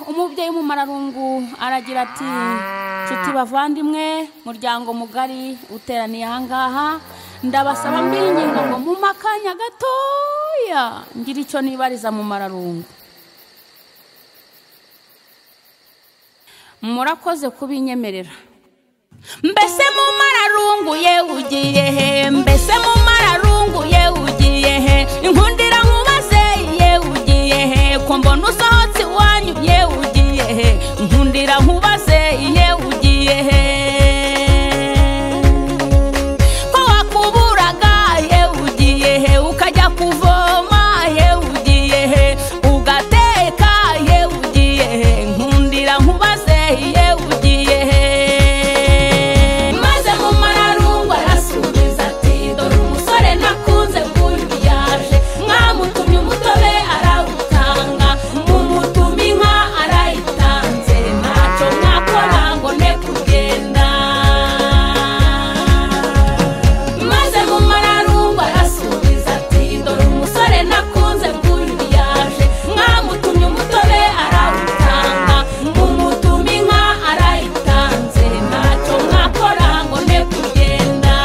Umubyeyi w'umumararungu aragira ati: "Nshuti bavandimwe, muryango mugari uteraniye aha ngaha, ndabasaba mbinginga ngo mumpe akanya gatoya ngira icyo nibariza mu mararungu. Murakoze kubinyemerera. Mbese mu mararungu ye ugiye he? Mbese mu mararungu ye ugiye he? Inkundira nkubaze ye ugiye he? Ko mbona usohotse iwanyu ye ugiye he? Inkundira nkubaze ye ugiye he? Ko wakuburaga ye ugiye he? Ukajya kuvoma ye ugiye he? Ugateka ye ugiye he? Inkundira nkubaze ye ugiye he?" Maze mu mararungu arasubiza ati: "Dore umusore nakunze nguyu yaje, mwamutumye umutobe arawutanga, mumutuma inka arayitanze, ntacyo mwakora ngo ne kugenda." Maze mu mararungu arasubiza ati: "Dore umusore nakunze nguyu yaje, mwamutumye umutobe arawutanga, mumutuma inka arayitanze, ntacyo mwakora ngo ne kugenda."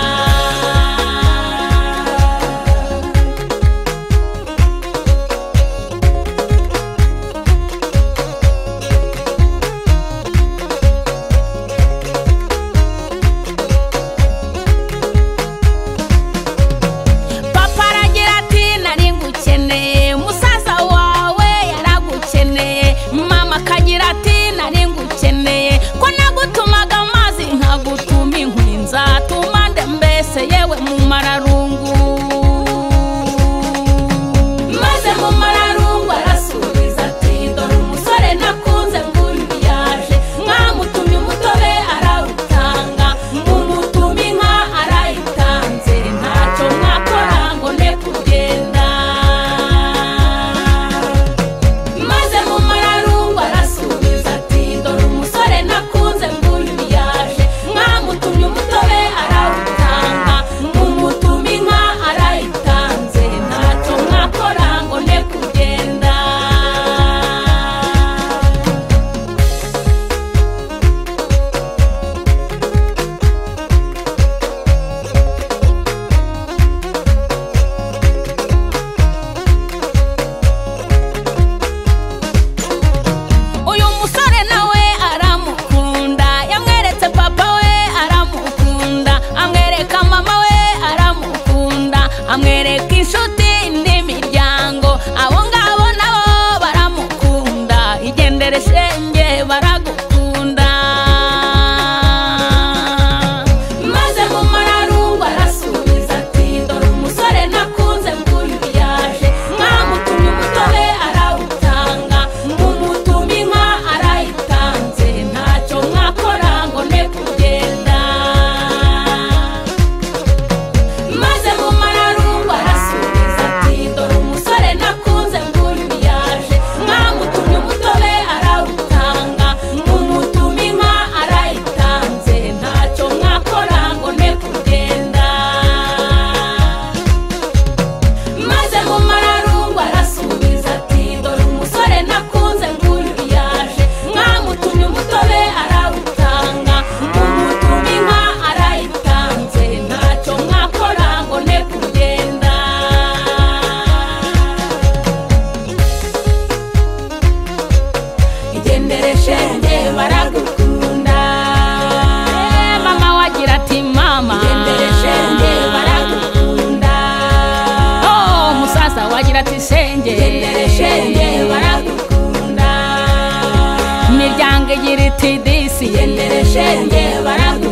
Papa aragira ati: "Nari ngukeneye, musaza wawe yaragukeneye." Mama akagira ati: "Nari ngukeneye, ko nagutumaga amazi nkagutuma inkwi, nzatuma nde mbese yewe mu mararungu?" Maze mu mararungu arasubiza ati: "Dore umusore nakunze nguyu yaje, mwamutumye umutobe arawutanga, mumutuma inka arayitanze, ntacyo mwakora ngo ne kugenda." Maze mu mararungu arasubiza ati: "Dore umusore nakunze nguyu yaje, mwamutumye umutobe arawutanga, mumutuma inka arayitanze, ntacyo mwakora ngo ne kugenda." Uyu musore nawe aramukunda, yamweretse papa we aramukunda, amwereka mama we aramukunda, amwereka inshuti n'imiryango, abo ngabo nabo baramukunda. Igendere shenge baragukunda. Maze mu mararungu arasubiza ati: "Dore umusore nakunze nguyu yaje, mwamutumye umutobe arawutanga, mumutuma inka arayitanze, ntacyo mwakora ngo ne kugenda." Maze mu mararungu arasubiza ati: "Dore umusore nakunze nguyu yaje, mwamutumye umutobe arawutanga, mumutuma inka arayitanze, ntacyo mwakora ngo ne kugenda." Maze mu mararungu arasubiza ati: "Dore umusore nakunze nguyu yaje, mwamutumye umutobe arawutanga, mumutuma inka arayitanze, ntacyo mwakora ngo ne kugenda." Igendere shenge baragukunda. Mama wagira ati: "Mama, igendere shenge baragukunda." Oh, musaza wagira ati: "Shenge, igendere shenge baragukunda." Imiryango igira iti: "Disi, igendere shenge baragukunda."